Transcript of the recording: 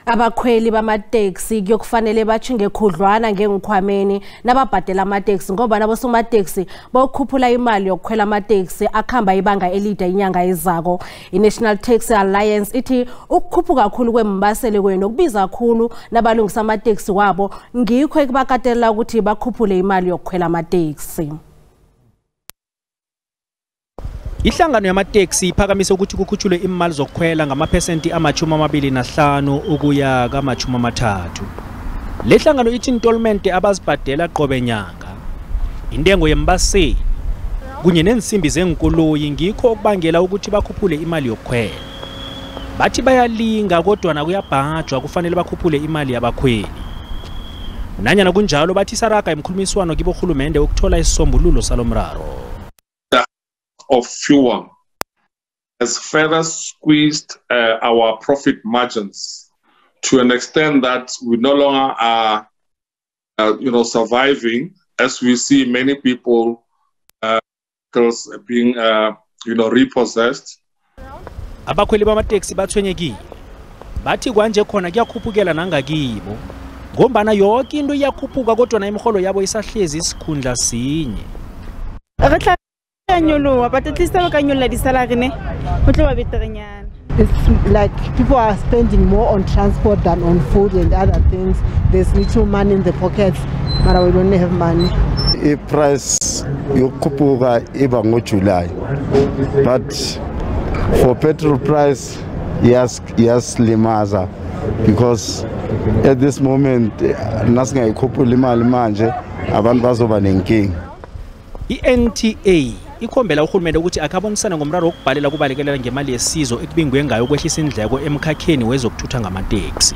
Abakhweli bamateksi kuyokufanele batjhinge khudlwana ngengikhwameni nababhadela amateksi, ngoba nabosomateksi bawukhuphula imali yokukhwela amateksi akhamba ibanga elide inyanga ezako. I-National Taxi Alliance ithi ukukhuphuka kakhulu kwembaseli kunye nokubiza kakhulu nabalungisa amateksi wabo ngikho ekubakatelela ukuthi bakhuphule imali yokukhwela amateksi. Ihlangano yamateksi iphakamise ukuthi kukhutshulwe imali zokukhwela ngamaphesenti ama-25 ukuya kama-30. Le hlangano ithi intolmente abazibhadela qobe nyanga, intengo yembaseli kunye nensimbi zenkoloyi ngikho okubangela ukuthi bakhuphule imali yokukhwela. Bathi bayalinga kodwa nakuyabhajwa kufanele bakhuphule imali yabakhweli. Nanyana kunjalo bathi isaraga imkhulumiswano kiborhulumende ukuthola isisombululo salomraro. Of fuel has further squeezed our profit margins to an extent that we no longer are, surviving, as we see many people being, repossessed. Abakhweli bamateksi bathwenyekile, bathi kwanje khona kuyakhuphukela nangakibo, ngombana yonke into iyakhuphuka kodwa na imiholo yabo isahlezi isikhundla sinye. But at least ba ka nyolla di-salary ne, ho tlo ba beterenyana. It's like people are spending more on transport than on food and other things. There's little money in the pockets, but we don't have money. I-price yokukhuphuka iba ngo-July, but for petrol price iyasilimaza because at this moment nasingayikhuphula imali manje abantu bazoba nenkinga. I-NTA ikhombela urhulumende ukuthi akhabonisane ngomraro wokubhalela kubalekelela ngemali yesizo ekubingwe ngayo ukwehlisa indleko emkhakheni wezokuthutha ngamateksi.